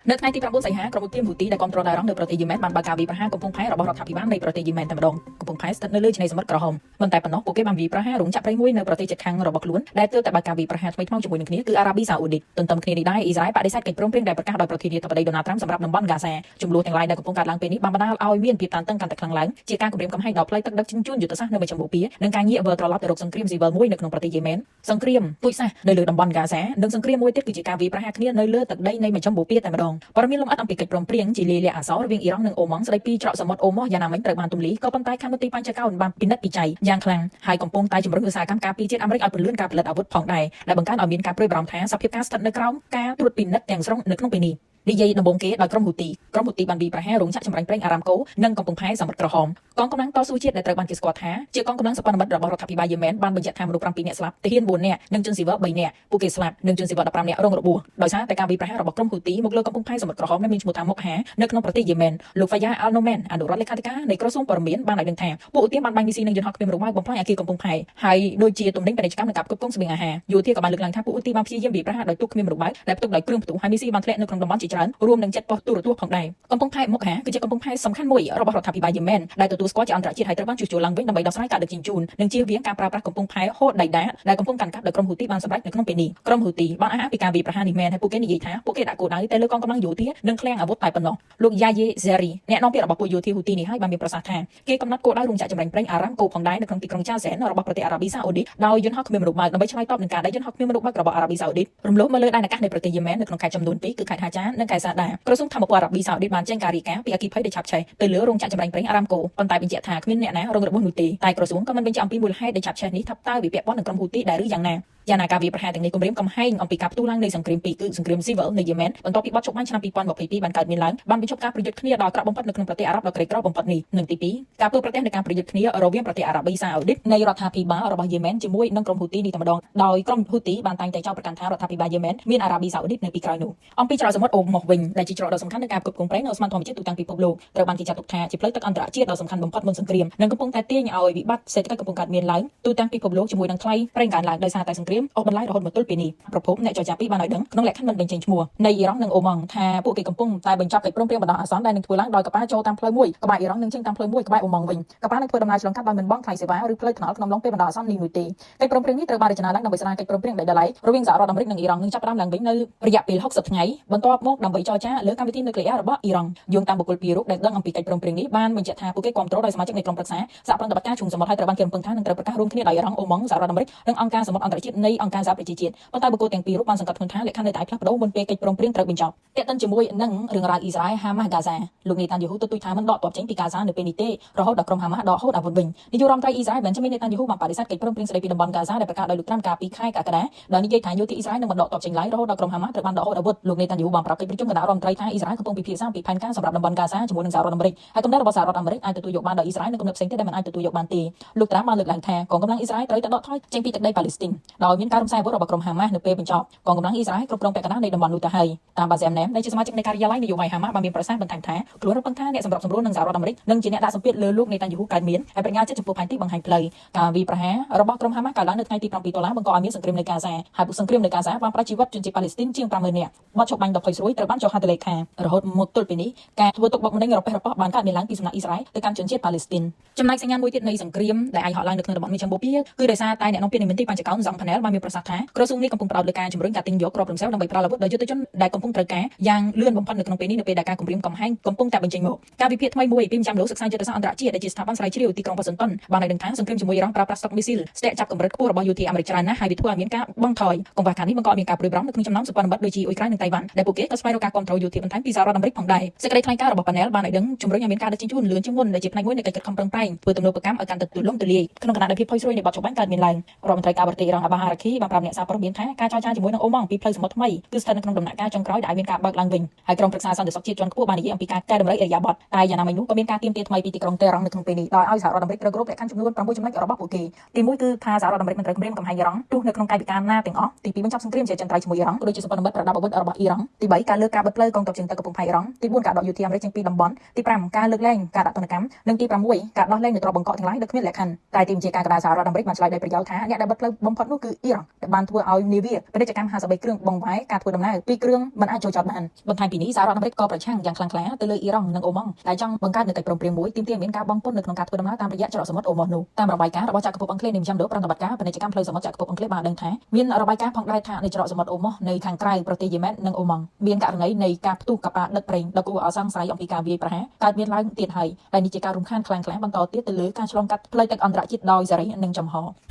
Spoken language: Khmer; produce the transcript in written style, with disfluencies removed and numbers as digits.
នៅថ្ងៃទី9សីហាក្រុមឧទាមហ៊ូទីដែលគាំទ្រដោយអ៊ីរ៉ង់នៅប្រទេសយេម៉ែនបានបើកការវាយប្រហារកំពង់ផែរបស់រដ្ឋាភិបាលនៃប្រទេសយេម៉ែនតែម្ដងកំពង់ផែស្ថិតនៅលើឆ្នេរសមុទ្រក្រហមមិនតែប៉ុណ្ណោះពួកគេបានវាយប្រហាររោងចក្រប្រេងមួយនៅប្រទេសជិតខាងរបស់ខ្លួនដែលទើបតែបើកការវាយប្រហារថ្មីថ្មោងជាមួយនឹងគ្នាគឺអារ៉ាប៊ីសាអូឌីតទន្ទឹមគ្នានេះដែរអ៊ីស្រាអែលបដិសេធកិច្ចព្រមព្រៀងដែលប្រកាសដោយប្រធានាធិបតីដូណាល់ត្រាំសម្រាប់តំបន់ហ្គាសាចំនួនទាំងឡាយដែលកំពុងកើតឡើងពេលនេះបានបណ្ដាលឲ្យមានភាពតានតឹងកាន់តែខ្លាំងឡើងជាការគំរាមកំហែងដល់ផ្លូវទឹកដឹកជញ្ជូនយុទ្ធសាស្ត្រនៅមជ្ឈមបូព៌ានិងការងាកវិលត្រឡប់ទៅរកសង្គ្រាមស៊ីវិលមួយនៅក្នុងប្រទេសយេម៉ែនសង្គ្រាមពូជសាសន៍នៅលើតំបន់ហ្គាសានិងសង្គ្រាមមួយទៀតគឺជាការវាយប្រហារគ្នានៅលើទឹកដីនៃមជ្ឈមបូព៌ាតែម្ដងព័ត៌មានលម្អិតអំពីកិច្ចព្រមព្រៀងជាលាយលក្ខណ៍អក្សររវាងអ៊ីរ៉ង់និងអូម៉ង់ស្ដីពីច្រកសមុទ្រអូម៉ូសយ៉ាងណាមិញត្រូវបានទម្លាយក៏ប៉ុន្តែខាងមន្ទីរបញ្ចកោណបានពិនិត្យពិច័យយ៉ាងខ្លាំងហើយកំពុងតែជំរុញឧស្សាហកម្មការពារជាតិអាមេរិកឲ្យពន្លឿនការផលិតអាវុធផងដែរដែលបង្កើនឲ្យមានការព្រួយបារម្ភថាសភាពការស្ថិតនៅក្រោមការត្រួតពិនិត្យទាំងស្រុងនៅក្នុងពេលនេះនិយាយដំបូងគេដោយក្រុមហ៊ូទីក្រុមហ៊ូទីបានវាយប្រហាររោងចក្រចម្រាញ់ប្រេងអារ៉ាមកូនិងកំពង់ផែសមុទ្រក្រហមកងកម្លាំងតស៊ូជាតិដែលត្រូវបានគេស្គាល់ថាជាកងកម្លាំងសម្ព័ន្ធមិត្តរបស់រដ្ឋាភិបាលយេម៉ែនបានបញ្ជាក់ថាមនុស្ស7នាក់ស្លាប់ទាហាន4នាក់និងជនស៊ីវិល3នាក់ពួកគេស្លាប់និងជនស៊ីវិល15នាក់រងរបួសដោយសារតែការវាយប្រហាររបស់ក្រុមហ៊ូទីមកលើកំពង់ផែសមុទ្រក្រហមដែលមានឈ្មោះថាមុកហានៅក្នុងប្រទេសយេម៉ែនលោកហ្វាយ៉ាអាល់ណូមែនអនុរដ្ឋលេខាធិការនៃក្រសួងព័ត៌មានបានឲ្យដឹងថាពួកឧទាមបានបាញ់មីស៊ីលនិងយន្តហោះគ្មានមនុស្សមកបំផ្លាញអគារកំពង់ផែហើយដូចជាទំនិញពាណិជ្ជកម្មនិងការផ្គត់ផ្គង់ស្បៀងអាហារយោធាក៏បានលើកឡើងថាពួកឧទាមបានព្យាយាមវាយប្រហារដោយទូកគ្មានមនុស្សបើកដែលផ្ទុកដោយគ្រឿងផ្ទុះហើយមីស៊ីលបានធ្លាក់នៅក្នុងតំបន់ជាច្រើនរួមនឹងចិត្តប៉ុស្តិ៍ទូរទស្សន៍ផងដែរកំពង់ផែមុកហាគឺជាកំពង់ផែសំខាន់មួយរបស់រដ្ឋាភិបាលយេម៉ែនដែលទទួលស្គាល់ជាអន្តរជាតិហើយត្រូវបានជួសជុលឡើងវិញដើម្បីដោះស្រាយការដឹកជញ្ជូននិងជៀសវាងការប្រើប្រាស់កំពង់ផែហូដៃដាដែលកំពុងកាន់កាប់ដោយក្រុមហ៊ូទីបានសម្រេចនៅក្នុងពេលនេះក្រុមហ៊ូទីបានអះអាងពីការវាយប្រហារនេះមែនហើយពួកគេនិយាយថាពួកគេដាក់គោលដៅតែលើកងកម្លាំងយោធានិងឃ្លាំងអាវុធតែប៉ុណ្ណោះលោកយ៉ាយេហ្សេរីអ្នកនាំពាក្យរបស់ពួកយោធាហ៊ូទីនេះហើយបានមានប្រសាសន៍ថាគេកំណត់គោលដៅរោងចក្រចម្រាញ់ប្រេងអារ៉ាមកូផងដែរនៅក្នុងទីក្រុងចាសែនរបស់ប្រទេសអារ៉ាប៊ីសាអូឌីតដោយយន្តហោះគ្មានមនុស្សបើកដើម្បីឆ្លើយតបនឹងការដែលយន្តហោះគ្មានមនុស្សបើករបស់អារ៉ាប៊ីសាអូឌីតរំលោភមកលើដែនអាកាសនៃប្រទេសយេម៉ែននៅក្នុងខេត្តចំនួន2គឺខេត្តហាចានិងខេត្តសាដាក្រសួងធម្មពលអារ៉ាប៊ីសាអូឌីតបានចេញការរាយការណ៍ពីអគ្គិភ័យដែលឆាបឆេះទៅលើរោងចក្រចម្រាញ់ប្រេងអារ៉ាមកូប៉ុន្តែបញ្ជាក់ថាគ្មានអ្នកណារងរបួសនោះទេតែក្រសួងក៏មិនបញ្ជាក់អំពីមូលហេតុដែលឆាបឆេះនេះថាតើវាពាក់ព័ន្ធនឹងក្រុមហ៊ូទីដែរឬយ៉ាងណាយ៉ាងណាការវាយប្រហារទាំងនេះគំរាមកំហែងអំពីការផ្ទុះឡើងនៃសង្គ្រាមពីរគឺសង្គ្រាមស៊ីវិលនៅយេម៉ែនបន្ទាប់ពីបទឈប់បាញ់ឆ្នាំ2022បានកើតមានឡើងបានបញ្ឈប់ការប្រយុទ្ធគ្នាដ៏អាក្រក់បំផុតនៅក្នុងប្រទេសអារ៉ាប់ដ៏ក្រីក្របំផុតនេះនិងទី2ការធ្វើប្រទះនៃការប្រយុទ្ធគ្នារវាងប្រទេសអារ៉ាប៊ីសាអូឌីតនៃរដ្ឋាភិបាលរបស់យេម៉ែនជាមួយនឹងក្រុមហ៊ូទីនេះតែម្ដងដោយក្រុមហ៊ូទីបានតែងតែចោទប្រកាន់ថារដ្ឋាភិបាលយេម៉ែនមានអារ៉ាប៊ីសាអូឌីតនៅពីក្រោយនោះអំពីច្រកសមុទ្រអូម៉ូសវិញដែលជាច្រកដ៏សំខាន់នៃការផ្គត់ផ្គង់ប្រេងនៅឧស្ម័នធម្មជាតិទូទាំងពិភពលោកត្រូវបានគេចាត់ទុកថាជាផ្លូវទឹកអន្តរជាតិដ៏សំខាន់បំផុតមុនសង្គ្រាមនិងកំពុងតែទាញឲ្យវិបត្តិសេដ្ឋកិច្ចកំពុងកើតមានឡើងទូទាំងពិភពលោកជាមួយនឹងថ្លៃប្រេងកើនឡើងដោយសារតែសង្គ្រាមអូសបន្លាយរហូតមកទល់ពេលនេះប្រភពអ្នកចរចាពីរបានឲ្យដឹងក្នុងលក្ខខណ្ឌមិនបញ្ចេញឈ្មោះនៃអ៊ីរ៉ង់និងអូម៉ង់ថាពួកគេកំពុងតែបញ្ចប់កិច្ចព្រមព្រៀងបណ្ដោះអាសន្នដែលនឹងធ្វើឡើងដោយកប៉ាល់ចូលតាមផ្លូវមួយក្បែរអ៊ីរ៉ង់និងចេញតាមផ្លូវមួយក្បែរអូម៉ង់វិញកប៉ាល់នឹងធ្វើដំណើរឆ្លងកាត់ដោយមិនបង់ថ្លៃសេវាឬផ្លូវថ្នល់ក្នុងឡុងពេលបណ្ដោះអាសន្ននេះនោះទេកិច្ចព្រមព្រៀងនេះត្រូវបានរចនាឡើងដើម្បីស្ដារកិច្ចព្រមព្រៀងដែលដលៃរវាងសហរដ្ឋអាមេរិកនិងអ៊ីរ៉ង់នឹងចាប់ផ្ដើមឡើងវិញនៅរយៈពេល60ថ្ងៃបន្ទាប់មកដើម្បីចរចាលើកម្មវិធីនុយក្លេអ៊ែររបស់អ៊ីរ៉ង់យោងតាមបុគ្គលពីររូបដែលដឹងអំពីកិច្ចព្រមព្រៀងនេះបានបញ្ជាក់ថាពួកគេគាំទ្រដោយសមាជិកនៃក្រុមប្រឹក្សាសហប្រតិបត្តិការឈូងសមុទ្រហើយត្រូវបានគេរំពឹងថានឹងត្រូវប្រកាសរួមគ្នាដោយអ៊ីរ៉ង់អូម៉ង់សហរដ្ឋអាមេរិកនិងអង្គការសមុទ្រអន្តរជាតិនៃអង្គការសហប្រជាជាតិប៉ុន្តែបុគ្គលទាំងពីររូបបានសង្កត់ធ្ងន់ថាលក្ខខណ្ឌនៅតែផ្លាស់ប្ដូរមុនពេលកិច្ចព្រមព្រៀងត្រូវបញ្ចប់ទាក់ទិនជាមួយនឹងរឿងរ៉ាវអ៊ីស្រាអែលហាម៉ាស់ហ្គាសាលោកនេតានយូហ៊ូទទូចថាមិនដកទ័ពចេញពីហ្គាសានៅពេលនេះទេរហូតដល់ក្រុមហាម៉ាស់ដកហូតអាវុធវិញនាយករដ្ឋមន្ត្រីអ៊ីស្រាអែលបេនចាមីននេតានយូហ៊ូបានបដិសេធកិច្ចព្រមព្រៀងស្ដីពីតំបន់ហ្គាសាដែលប្រកាសដោយលោកត្រាំកាលពីខែកក្កដាដោយនិយាយថាយោធាអ៊ីស្រាអែលនឹងមិនដកទ័ពចេញឡើយរហូតដល់ក្រុមហាម៉ាស់ត្រូវបានដកហូតអាវុធលោកនេតានយូហ៊ូបានប្រាប់កិច្ចប្រជុំគណៈរដ្ឋមន្ត្រីថាអ៊ីស្រាអែលកំពុងពិភាក្សាអំពីផែនការសម្រាប់តំបន់ហ្គាសាជាមួយនឹងសហរដ្ឋអាមេរិកហើយគំនិតរបស់សហរដ្ឋអាមេរិកអាចទទួលយកបានដោយអ៊ីស្រាអែលនិងគំនិតផ្សេងទៀតដែលមិនអាចទទួលយកបានទេលោកត្រាំបានលើកឡើងថាកងកម្លាំងអ៊ីស្រាអែលត្រូវតែដកថយចេញពីទឹកដីប៉ាឡេស្ទីនដោយមានការរំសាយអាវុធរបស់ក្រុមហាម៉ាស់នៅពេលបញ្ចប់កងកម្លាំងអ៊ីស្រាអែលគ្រប់គ្រងពាក់កណ្ដាលនៃតំបន់នោះទៅហើយតាមបាសេមណែមដែលជាសមាជិកនៃការិយាល័យនយោបាយហាម៉ាស់បានមានប្រសាសន៍បន្ថែមថាខ្លួនរំពឹងថាអ្នកសម្របសម្រួលនឹងសហរដ្ឋអាមេរិកនឹងជាអ្នកដាក់សម្ពាធលើលោកនេតានយូហ៊ូកើតមានហើយបញ្ញាចិត្តចំពោះផែនទីបង្ហាញផ្លូវការវាយប្រហាររបស់ក្រុមហាម៉ាស់កើតឡើងនៅថ្ងៃទី7ដុល្លារបង្កឲ្យមានសង្គ្រាមនៅហ្គាសាហើយពួកសង្គ្រាមនៅហ្គាសាបានផ្ដាច់ជីវិតជនជាតិប៉ាឡេស្ទីនជាង50000នាក់បទឈប់បាញ់ដ៏ភ័យស្រួយត្រូវបានចុះហត្ថលេខារហូតមកទល់ពេលនេះការធ្វើទុកបុកម្នេញរប៉េះរប៉ោះបានកើតមានឡើងពីសំណាក់អ៊ីស្រាអែលទៅកាន់ជនជាតិប៉ាឡេស្ទីនចំណែកសញ្ញាណមួយទៀតនៃសង្គ្រាមដែលអាចហក់ឡើងនៅក្នុងតំបន់មជ្ឈមបូព៌ាគឺដោយសារតែអ្នកនាំពាក្យនៃមន្ទីរបញ្ចកោណសង់ផាណែលបានមានប្រសាសន៍ថាក្រសួងនេះកំពុងផ្ដោតលើការជំរុញការទិញយកគ្រាប់រំសេវដើម្បីផ្ដល់អាវុធដល់យុទ្ធជនដែលកំពុងត្រូវការយ៉ាងលឿនបំផុតនៅក្នុងពេលនេះនៅពេលដែលការគំរាមកំហែងកំពុងតែបញ្ចេញមកការវិភាគថ្មីមួយពីម្ចាំលោកសិក្សាយុទ្ធសាស្ត្រអន្តរជាតិដែលជាស្ថាប័នស្រាវជ្រាវទីក្រុងវ៉ាស៊ីនតោនបានឲ្យដឹងថាសង្គ្រាមជាមួយអ៊ីរ៉ង់ប្រើប្រាស់ស្តុកមីស៊ីលស្ទាក់ចាប់កម្រិតខ្ពស់របស់យោធាអាមេរិកច្រើនណាស់ហើយវាធ្វើឲ្យមានការបង់ថយកង្វះខាតនេះបង្កឲ្យមានការព្រួយបារម្ភនៅក្នុងចំណោមសម្ព័ន្ធមិត្តដូចជាអ៊ុយក្រែននិងតៃវ៉ាន់ដែលពួកគេក៏ស្វែងរកការគាំទ្រយោធាបន្ថែមពីសហរដ្ឋអាមេរិកផងដែរសេចក្តីថ្លែងការណ៍របស់ប៉ាណែលបានឲ្យដឹងជំរុញឲ្យមានការដឹកជញ្ជូនលឿនជាងមុនដែលជាផ្នែកមួយនៃកិច្ចខិតខំប្រឹងប្រែងធ្វើទំនើបកម្មឲ្យកាន់តែទូលំទូលាយក្នុងខណៈដែលភាពផុយស្រួយនៃបទច្បាញ់កើតមានឡើងរដ្ឋមន្ត្រីការបរទេសអ៊ីរ៉ង់អាបាហារ៉ាគីបានប្រាប់អ្នកសារព័ត៌មានថាការចរចាជាមួយនឹងអូម៉ង់ពីផ្លូវសមុទ្រថ្មីគឺស្ថិតនៅក្នុងដំណាក់កាលចុងក្រោយដែលមានការបើកឡើងវិញហើយក្រុមប្រឹក្សាសន្តិសុខជាតិជាន់ខ្ពស់បាននិយាយអំពីការកែតម្រូវឥរិយាបថតែយ៉ាងណាមិញនោះក៏មានការទាមទារថ្មីពីទីក្រុងតេរ៉ង់នៅក្នុងពេលនេះដោយឲ្យសហរដ្ឋអាមេរិកត្រូវគោរពលក្ខខណ្ឌចំនួន6ចំណុចរបស់ពួកគេទី1គឺថាសហរដ្ឋអាមេរិកមិនត្រូវគំរាមកំហែងអ៊ីរ៉ង់ទោះនៅក្នុងកាយវិការណាទាំងអស់ទី2បញ្ចប់សង្គ្រាមជាអចិន្ត្រៃយ៍ជាមួយអ៊ីរ៉ង់ក៏ដូចជាសម្ព័ន្ធមិត្តប្រដាប់អាវុធរបស់អ៊ីរ៉ង់ទី3ការលើកការបិទផ្លូវកងទ័ពជើងទឹកកំពង់ផែអ៊ីរ៉ង់ទី4ការដកយោធាអាមេរិកចេញពីតំបន់ទី5ការលើកលែងការដាក់ទណ្ឌកម្មនិងទី6ការដោះលែងនូវទ្រព្យបង្កកទាំងឡាយដោយគ្មានលក្ខខណ្ឌតែទីបញ្ជាការកណ្ដាលសហរដ្ឋអាមេរិកបានឆ្លើយដោយប្រយោលថាអ្នកដែលបិទផ្លូវបំផុតនោះគឺ អ៊ីរ៉ង់ដែលបានធ្វើឲ្យនាវាពាណិជ្ជកម្ម53គ្រឿងបង្វែរការធ្វើដំណើរពីរគ្រឿងមិនអាចចូលចតបានបន្ថែមពីនេះសហរដ្ឋអាមេរិកក៏ប្រឆាំងយ៉ាងខ្លាំងក្លាទៅលើអ៊ីរ៉ង់និងអូម៉ង់ដែលចង់បង្កើតនូវកិច្ចព្រមព្រៀងមួយទាមទារឲ្យមានការបង់ពន្ធនៅក្នុងការធ្វើដំណើរតាមរយៈច្រកសមុទ្រអូម៉ូសនោះតាមរបាយការណ៍របស់ចក្រភពអង់គ្លេសនៃមជ្ឈមណ្ឌលប្រតិបត្តិការពាណិជ្ជកម្មផ្លូវសមុទ្រចក្រភពអង់គ្លេសបានដឹងថាមានរបាយការណ៍ផងដែរថានៅច្រកសមុទ្រអូម៉ូសនៅខាងក្រៅប្រទេសយេម៉ែននិងអូម៉ង់មានករណីនៃការផ្ទុះកប៉ាល់ដឹកប្រេងដ៏គួរឲ្យសង្ស័យអំពីការវាយប្រហារកើតមានឡើងទៀតហើយដែលនេះជាការរំខានខ្លាំងក្លាបន្តទៀតទៅលើការឆ្លងកាត់ផ្លូវទឹកអន្តរជាតិដោយសេរីនិងចំហ។